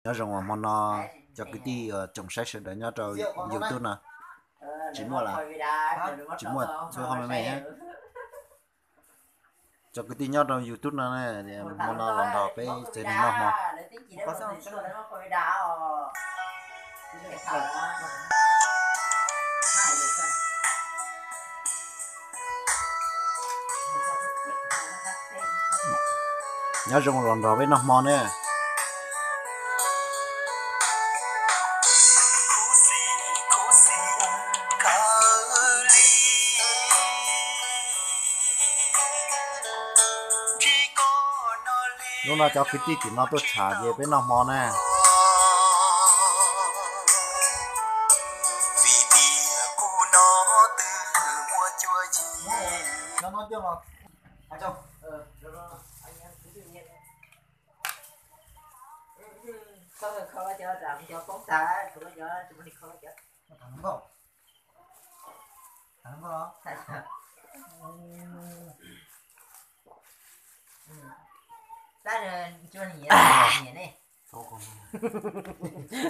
Nyob zoo hmo no cov kwv tij tsoom saib sawv daws nyob rau YouTube no. Tsis muaj lawm, tsis muaj txhua hmo me me. Cov kwv tij nyob rau YouTube no, hmo no los nrog peb tsev neeg noj hmo. Nyob zoo los nrog peb noj hmo ne. Hnub no cov kwv tij tim no tuaj tsham ces peb noj hmo ne.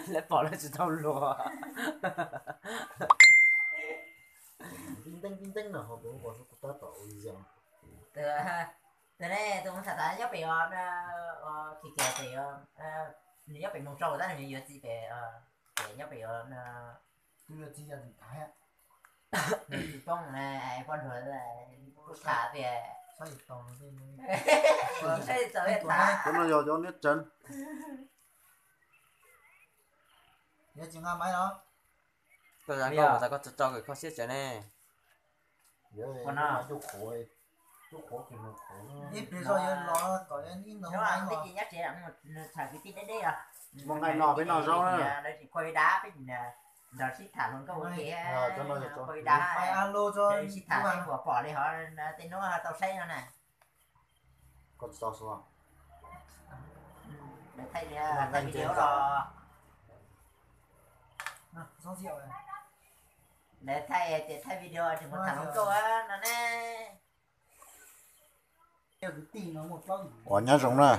Lawv pom lawv tsis tau luag. Tus ne tus tham tham nyob pem, nws nyob pem Moos Tsau tab nws yuav txiv pem, pem nyob pem, tus yuav txiv yog txiv tham, txiv poob na, poj nrug kuj tham tias, saib txaus tham. Cov no yog cov niab tsev. Yog tsis nqa maiv los, koj tso koj siab tsev ne. Ib pliag zog yuav los kom ib ntoo maiv os. Nws tham kwv tij deb deb os. Muaj nqaij no peb noj zaub na. Lawv tsis khuaj ib dab peb nrog sib tham hluas nkauj ua ke, khuaj ib dab, sib tham seb puas pom li hov tej hnub tau saib no na. Koj tsis tau xua. Lawv thaij video los, lawv thaij tias thaij video tsis muaj tham hluas nkauj no ne. Ua nyob zoo na.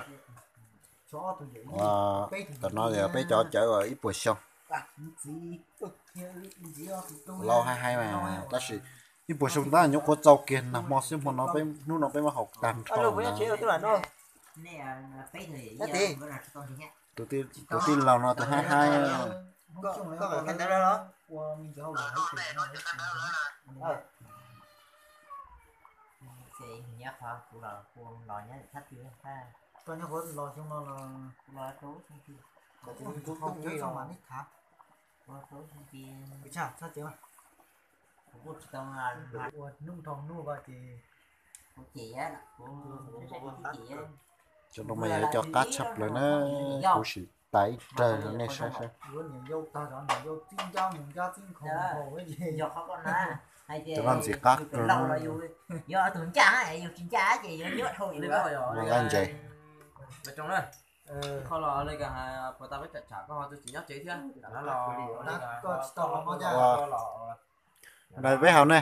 Tam no yog peb cov cawv ib puas xyoo. Laus haib haib mas tab sis ib puas xyoo tab nyuam qhuav txaus kiag nag hmo xwb, hmo no peb, hnub no peb muab haus tag nrho. Tus tij laug no tus haib haib. Ua hnub dhau hnub ces cov no mas yog cov qab tshaj plaws na, kuv sim tais ib rawg rau nej saib saib. Cov no ntxim qab kawg. Nqaij ntses. Peb haus ne.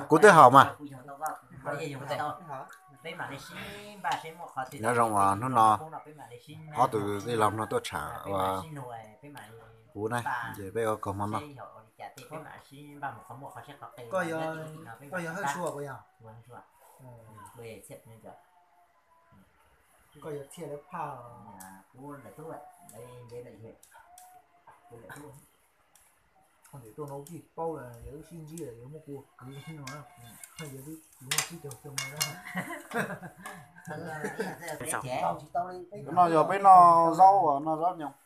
Kuv twb haus mas. Nyob zoo uas hnub no ob tug tij laug no tuaj tsham uas kuv na, ces peb ua kaus hmo no. Koj yog Hawj Sua puas yog? Koj yog Txhiaj lawv phaj. Ntawm tuaj no wb twb paub lawm, yog wb sib ntsib lawm yuav muaj kuv kwv no, yog wb muaj tsib caug xyoo no. Cov no yog peb noj zaub, noj zaub nyoos.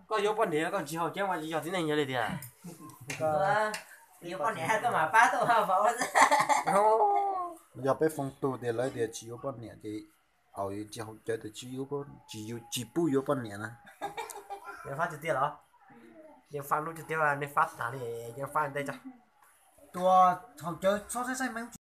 Koj yuav poj niam koj tsis haus ceb mas tsis yog txiv neej yog li tias. Yog peb foom tus tias lawv tias tsis yuav poj niam ces tau yus tsis haus cawv tus tsis yuav, tsis yuav, tsis pub yuav poj niam na. Yeej fab tiag tiag los? Yeej fab lub tiag tiag, nej fab tas li, yeej fab ntej tso. Tus haus cawv txhob saib saib meej.